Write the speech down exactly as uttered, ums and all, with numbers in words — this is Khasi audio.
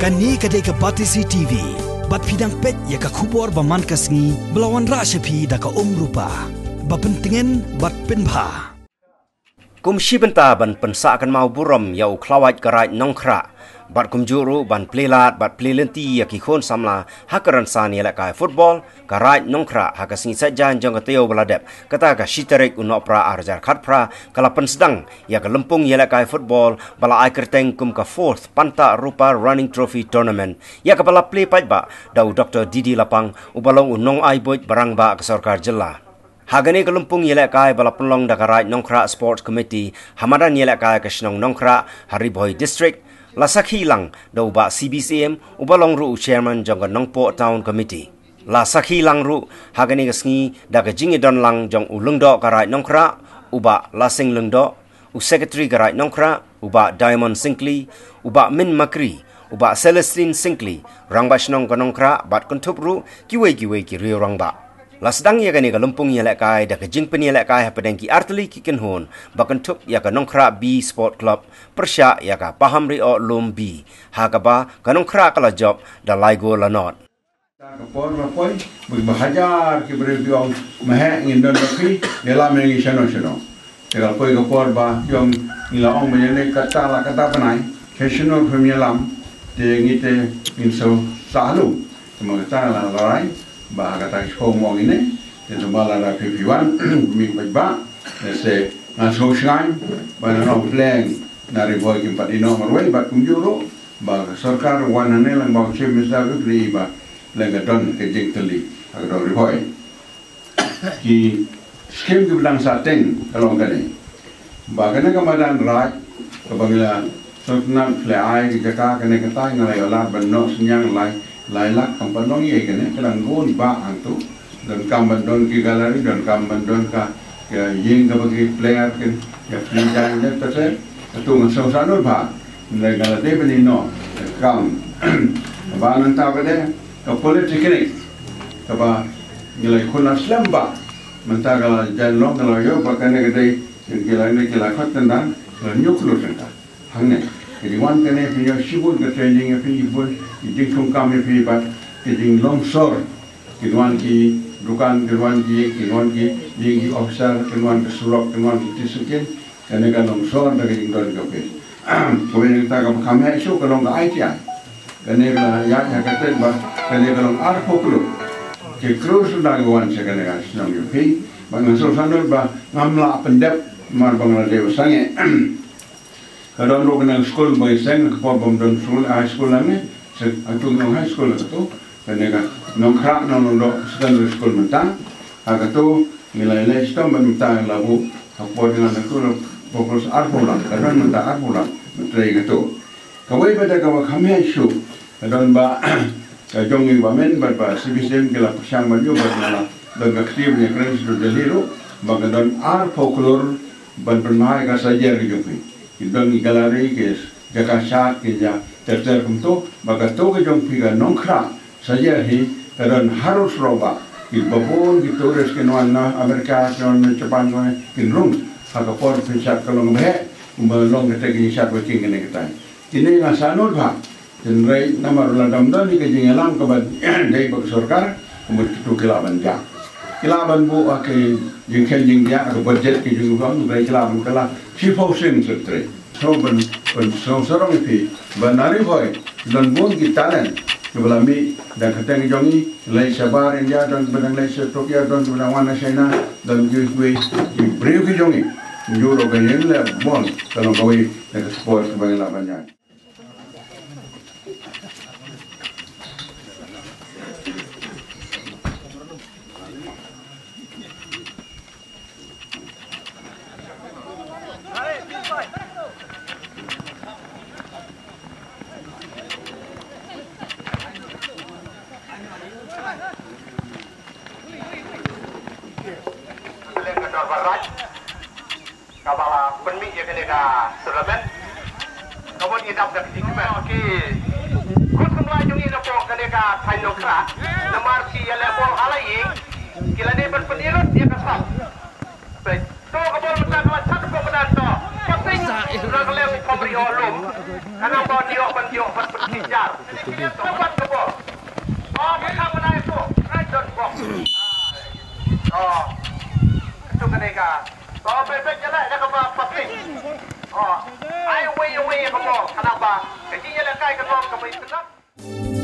Kane ka dei ka Batesi T V. Bad phi dang peit ïa ka khubor ba man ka sngi ba la wanrah sha phi da ka Umrupa. Ba pyntngen bad pynbha. Kum shi bynta ban pynsah kynmaw burom ïa u khlawait ka Raid Nongkhrah, bad kumjuh ruh ban plie lad bad plie lynti ïa ki khun samla ha ka rynsan ïalehkai football, ka Raid Nongkhrah ha ka sngi Saitjaiñ jong ka taïew ba la dep, kata ka shi tarik u Nohprah ar hajar khatphra, ka la pynsdang ïa ka lympung ïalehkai football ba la ai kyrteng kum ka Fourth Pantha Rupa Running Trophy Tournament, ïa kaba la plie paidbah da u Doktor D D Lapang, uba long u nongai buit ba rangbah ka sorkar jylla. Ha kane ka lympung ïalehkai ba la pynlong da ka Raid Nongkhrah Sports Committee ha madan ïalehkai ka shnong Nongkhrah ha Ri Bhoi District, la sakhi lang da u Bah C B Syiem, uba long ruh u chairman jong ka Nongpoh Town Committee. La sakhi lang ruh ha kane ka sngi da ka jingïadon lang jong u Lyngdoh ka Raid Nongkhrah, u Bah Lasing Lyngdoh, u Secretary ka Raid Nongkhrah, u Bah Diamond Syngkli, u Bah Min Makri, u Bah Celestine Syngkli, Rangbah Shnong ka Nongkhrah, bad kynthup ruh kiwei kiwei ki riew rangbah. La sdang ïa kane ka lympung ïalehkai da ka jingpynïalehkai hapdeng ki artylli ki kynhun, ba kynthup ïa ka Nongkhrah B Sport Club pyrshah ïa ka Pahamrioh Lum B, ha kaba ka Nongkhrah ka la jop da lai gol la nod. Ka por la poi, ba hajar ki briew ki ong, "Maheh, ngin don bad phi, ïalam ïa ngi shano shano." Te ka la poi ka por ba ki ong, ngi la ong ba ïa ne kata la kata bnai, sha shano phim ïalam, te ngi te ngin sah sah halor. Te ma kata la la rai ba kata ki shu mo ngi ne, te to ba la da phi phi wan, mi ba ba, te se nga shu shngaiñ ba na nong pleng na Ri Bhoi kim pat ïeh noh marwei, bad kumjuh ruh ba ka sorkar wan hangne lang ba u Chief Minister u kri ba leng ka don ka jingtylli ha ka dong Ri Bhoi. Ki skim kiba dang sah teng ka long kane. Ba kane ka madan raid kaba ngi la sngewtynnat, phi la ai ka jaka kane ka tai, nga la ïoh lad ban noh synñiang lai, lai lak, kam pat long ïa kane, ka dang bun bah hangto. Donkam ban don ki gallery, donkam ban don ka, ka ïing kaba ki player kin ïa pynjah ïa te te. Katu nga sngewsarong bha. Nga la dei ban ïeh noh, kam. Ba nangta ba dei ka polytechnic kaba ngi la ïakhun slem bha. Mynta ka la jan long, ka la ïoh ba kane ka dei, ki la ne ki la khot tang da, la hynñiew klur tyngka. Hangne, ki jingwan kane phi ïoh shibun ka training ïa phi, bun ki jingtrei kam ïa phi, bad ki jinglong sor. Kin wan ki dukan, kin wan ki, kin wan ki, ïing ki officer, kin wan ki surok, kin wan ki tisu kin. Kane ka long sor da ka jingdon ka phi. Kawei na kita kaba kham heh shuh ka long ka I T I. Kane ka la ïaid ha ka tet ba kane ka long arphew klur. Ki klur suda ki wan sha kane ka shnong ïa phi. Ba nga sngewsarong ba ngam lah pyndep namar ba nga la dei ba sangeh. Ka don ruh kane ka skul ba ngi seng, ka por ba ym don skul, high school hangne, se atu ngi ong high school katu, kane ka Nongkhrah Nonglyngdoh Secondary School mynta, ha katu ngi la leit shitom bad mynta ngi la buh, ha por ngi la katu la purpose arphew lak, ka don mynta arphew lak, mynta katu. Kawei pat kaba kham heh shuh, ka don ba, ka jong ngi ba men, bad ba C B C M ki la pyrshang ban ïoh, bad nga la don ka kti ban ïakren sha Delhi ruh, ba ka don arphew klur ban pynbha ïa ka sajer ka jong phi. Ki don ki gallery, ki jaka shad, ki jaka ter ter kumto, ba kato ka jong phi ka Nongkhrah sajer hi ka don harud surok bha. Ki babun ki tourist kin wan na America, kin wan na Japan, kin wan, kin rung ha ka por pynshad ka long ba heh, kumba long kata ki jingshad ba king kane katai. Kine nga sngewsarong bha. Hynrei namar la dang don ïa ka jingïalam kaba dei bad ka sorkar, kumba kito ki lah ban jah. Ki lah ban buh ha ka jingkheiñ jingdiah, ha ka budget ka jong u, hynrei ki lah ban kylla shiphew sien secretary. So ban, ban sngewsarong ïa phi ba na Ri Bhoi don bun ki talent kiba la mih da ka kyrteng jong ngi, leit shabar India, don kiba dang leit sha Tokyo, don kiba dang wan na China, don kiwei ki briew ki jong ngi. Jur ka ïing le bun ka long kawei na ka sport kaba ngi lah ban ïaid. Kaba la pynmih ïa kane ka tournament. Ka mut ngi dap da ka jingkmen ki khun samla jong ngi napoh kane ka thaiñ Nongkhrah. Namar ki ïaleh bol ha la ïing, ki la dei ban pynïarap ïa ka sap. Te to ka bol mynta ka la sat ko mynta to. Ka sing na ka lem Pahamrioh Lum. Ka nang ba Ban ïoh, ban ïoh, ban pynjynjar. Kane ka ban ka bol. Oh, ka kham bnai tu. Right on bok. Oh. Katu ka dei ka. Oh, bebek jalan dah ka ba pati. Oh. Ai wei wei ka bol. Kenapa? Ka jingïalehkai ka bol ka bai tengah.